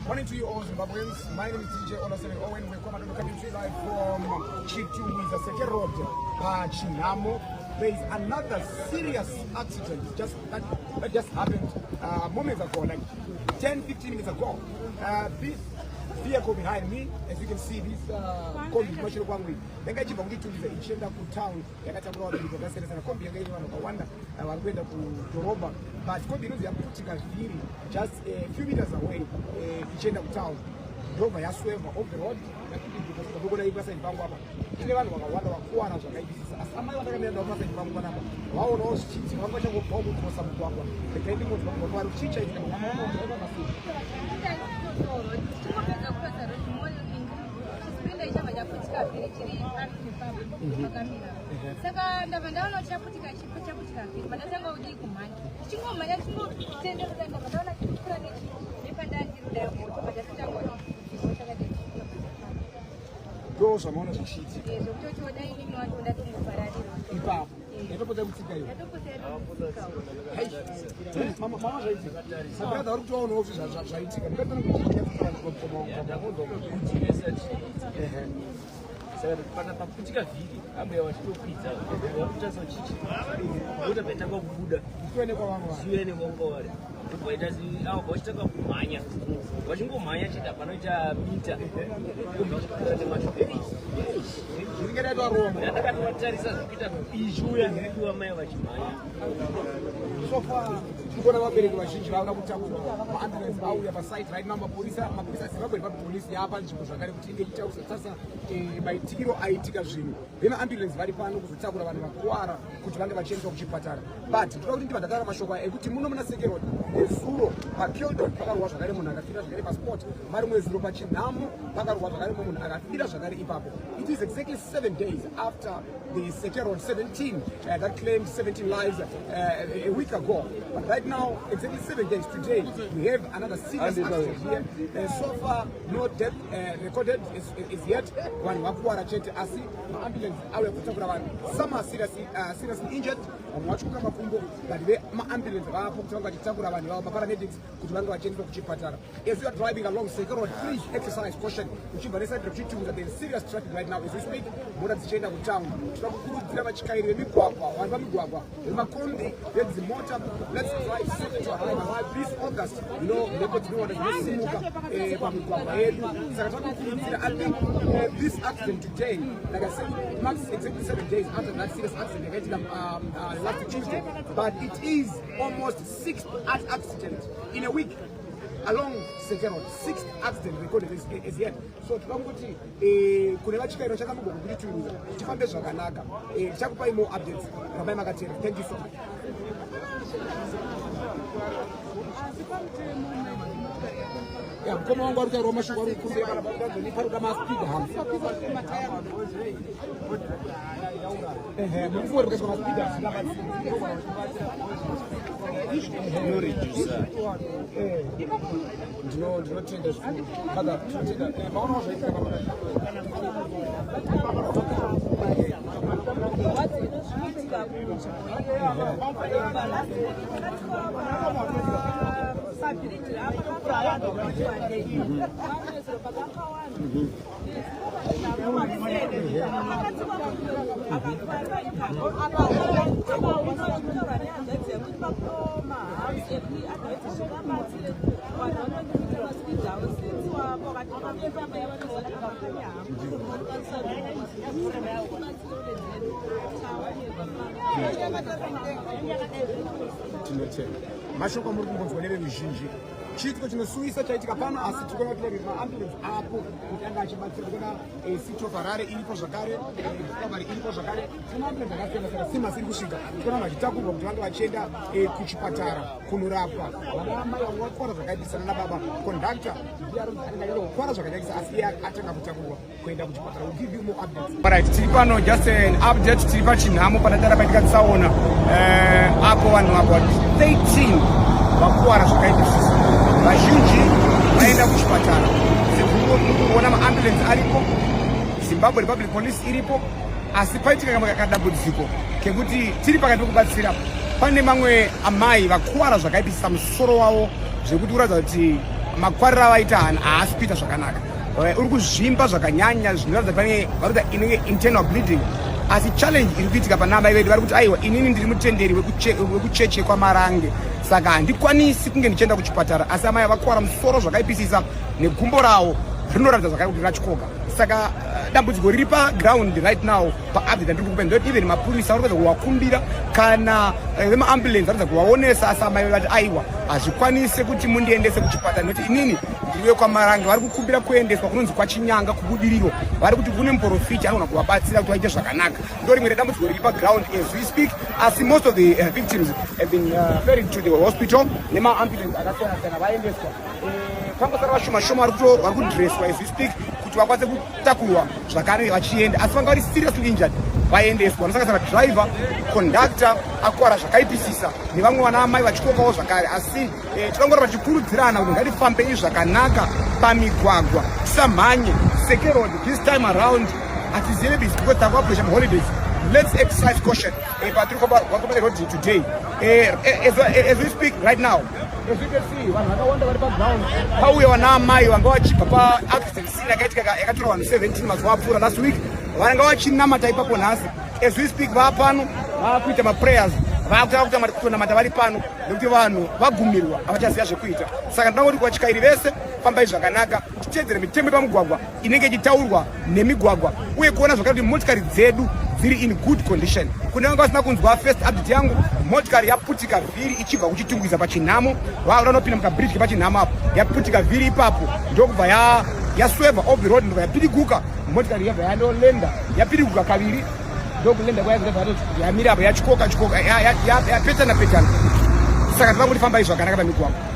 Morning to you all Zimbabweans. My name is DJ Olasene Owen. We're coming coming to you live from Chitungwiza Seke Road, Pachinhamo. There is another serious accident just that just happened moments ago, like 10, 15 minutes ago. This vehicle behind me, as you can see, this kombi kumashure kwangu yanga ichibva kuChitungwiza ichienda kutown, yakatakura vabereki vakasiyana siyana. Kombi yanga ine vanhu vakawanda vari kuenda kudhorobha, but kombi inonzi yaputika vhiri just a few meters away ichienda kutown, ndobva yasweva off the road. Yakuona ipaside pangu apa ine vanhu vakawanda vakuwara zvakaipisisa, asi amai vandakamira navo paside pangu panapa vaonawo zvichiitika, vanga vachangobvawo kucrossa mugwagwa. Regai ndingonzwa kubva kwavari kuti chii chaitika. Chingopedza kucrossa road, chipinda ichabva chaputika vhiri chiri pakamira. Saka ndabva ndaona kuti chaputika, chipo chaputika vhiri. Pandatanga kudii, kumhanya, tichingomhanya, tichingotenderera, ndabva ndaona chikupfuura nepandandiri moto patatotanga kuti chakadai. Ndo zvamaona zvichiitika? Zvekutoti dai inini wacho ndatongopararira. Ipapo yatopotsa kutsika iyo. Yatopotsa yatotsikawo. Mama, mama, zvaitika sabrother vari kutovaonawo kuti zvaitika mukatana kuti. Kutivesa chiitika, saka pana paputika vhiri, ambuya vachitokwidza vakutarisa chichi ota vaitanga kubuda. Kuonekwa vamwe vanhu. Zive nekwanga vari vaita avo vachitanga kumhanya, vachingomhanya chete, hapanoita mita kombi ichipfuura nemashure. Zvinenge daitwa. Ndakatovatarisa zvikuita ichiuya iwa mai vachimhanya. So far tikuona vabereki vazhinji vaona kutakurwa, maambulance auya pasite right now, mapurisa, Zimbabwe Republic Police yaapa nzvimbo zvakare kuti inge ichitarisa maitikiro aitika zvinhu. Vemaambulance vari pano kuzotakura vanhu vakuwara kuti vange vachiendeswa kuchipatara, but ndoda kuti ndibva ndataura mashoko aya ekuti muno muna Seke Road nezuro paKildon pakarohwa zvakare munhu akafira zvakare paspot. Marimwe zuro paChinhamo pakarohwa zvakare mumwe munhu akafira zvakare ipapo. It is exactly 7 days after the Seke Road 17 that claimed 17 lives a week ago. But right now, exactly 7 days today, we have another serious accident here. So far, no death recorded is yet. Vanhu vakuwara chete, asi maambulance auya kutakura vanhu. Some are seriously injured, vamwe vatyuka makumbo, but vemaambulance vapo kuti vange vachitakura vanhu vavo, maparamedics, kuti vange vachiendeswa kuchipatara. As you are driving along Seke Road, please exercise caution. Uchibva neside rekuChitungwiza, there is serious traffic right now as we speak, mota dzichienda kutown. Tinoda kukurudzira vatyairi vemigwagwa, vanhu vamigwagwa, vemakombi, vedzimota, let's drive safe to arrive alive. This August, mhepo dzinowanda dzinosimuka pamigwagwa yedu, saka toda kukurudzira. I think this accident today, like I said, marks exactly 7 days after that serious accident yakaitika last Tuesday, but it is almost sixth accident in a week along Seke Road, sixth accident recorded as yet. So toda kungoti kune vatyairi vachandamugwagwa kuChitungwiza, tifambe zvakanaka. Tichakupai more updates, rambai makateera. Thank you so much. Asi pamutemo. Ya, mukoma wangu ari kutaurawo mashoko ari kukumbira kana pakuti paroda maspeed humps. Ehe, mufori kuiswa maspeed humps. Inoredusa. Ndinotenda zvikuru, father, tinotenda. Maonawo zvaitika pamwe. Zvinoitika kunzvimbo iyo pabhiriji rapakakawanda pakakawanda akakutaura nehanzvadzi yekuti pamahumps ekuti advaiti zvingabatsire vanhu vanoita maspeed avo since wakati pamepapa yavanozati pakanya hump vanokwanisa kubatsire kudedzera. Tinotenda. Mashoko amuri kumbonzwa neveruzhinji, chiitiko chinosuwisa chaitika pano, asi tiri kuona kuti maambulance apo kuti anga achibatsira. Kuona City of Harare iripo zvakare, Discovery iripo zvakare. Tine maambulance akasiyana siyana, simas iri kusvika. Tikuona vanhu vachitakurwa kuti vange vachienda kuchipatara kunorapwa. Vana mai vamwe vakwara zvakaipisana nababa conductor ndiye anenge achida zvakanyanyisa, asi iye atanga kutakurwa kuenda kuchipatara. We'll give you more updates. Alright, tiri pano, just an update, tiri paChinhamo panatara paitika tsaona apo vanhu about 13 vakuwara zvakaipisisa, vazhinji vaenda kuchipatara. Sekuona maambulance aripo, Zimbabwe Republic Police iripo, asi paitika kadambudziko kekuti tiri pakati pekubatsira, pane mamwe amai vakuwara zvakaipisisa musoro wavo zvekuti kuratidza kuti Makwarira avaita haasi kuita zvakanaka. Uri kuzvimba zvakanyanya, zvinoratidza pane varikuita inenge internal bleeding. Asi challenge iri kuitika pana amai vedu, vari kuti aiwa, inini ndiri mutenderi wekucheche kwaMarange, saka handikwanisi kunge ndichienda kuchipatara. Asi amai vakwara musoro zvakaipisisa, negumbo rawo rinoratidza zvakare kuti ratyoka. Saka dambudziko riri paground right now, paupdate andiri kukupa, ndoti even mapurisa vari kuedza kuvakumbira kana vemaambulance varikuedza kuvaonesa, asi amai vati aiwa, hazvikwanisi kuti mundiendese kuchipatara nekuti inini ndiri wekwaMarange. Vari kukumbira kuendeswa kunonzi kwaChinyanga, kuBudiriro. Vari kuti kune muprofiti anogona kuvabatsira kuti vaite zvakanaka. Ndo rimwe redambudziko riri paground as we speak. Asi most of the victims have been ferried to the hospital nemaambulance akasiyana siyana, vaendeswa. Pangosara vashoma shoma vari kudresswa as we speak kuti vakwanise kutakurwa zvakare vachienda, asi vanga vari seriously injured vaendeswa, vanosanganisira driver, conductor akwara zvakaipisisa, nevamwe vana amai vachikokawo zvakare. Asi tinongoramba tichikurudzirana kuti ngatifambei zvakanaka pamigwagwa, tisamhanye. Seke Road this time around hatizive busy because takuapproacha maholidays. Let's exercise caution patiri kufamba road today. As we speak right now, as you can see, vanhu vakawanda vari paground. Pauya vana amai vanga vachibva paaccident scene yakaitika yakatora vanhu 17 mazuva apfuura, last week. Vanga vachinamata ipapo. Nhasi as we speak vapano vakuita maprayers, vakuta kutonamata vari pano nekuti vanhu vagumirwa, havachaziva zvekuita. Saka ndinoda kuti kuvatyairi vese, fambai zvakanaka, titeedzere mitemo yepamugwagwa inenge ichitaurwa nemigwagwa, uye kuona zvakare kuti motikari dzedu dziri in good condition. Kune vanga vasina kunzwa first update yangu, motikari yaputika vhiri ichibva kuChitungwiza pachinhamo, vanopinda mukabridge kepachinhamo apo, yaputika vhiri ipapo, ndokubva yasweva off the road, ndobva yapiriguka. Motikari yabva yandolenda, yapiriguka kaviri, ndokulenda kwayaibva yamira apo, yatyoka tyoka, yapetana petana. Saka tinangoti fambai zvakanaka pamigwagwa.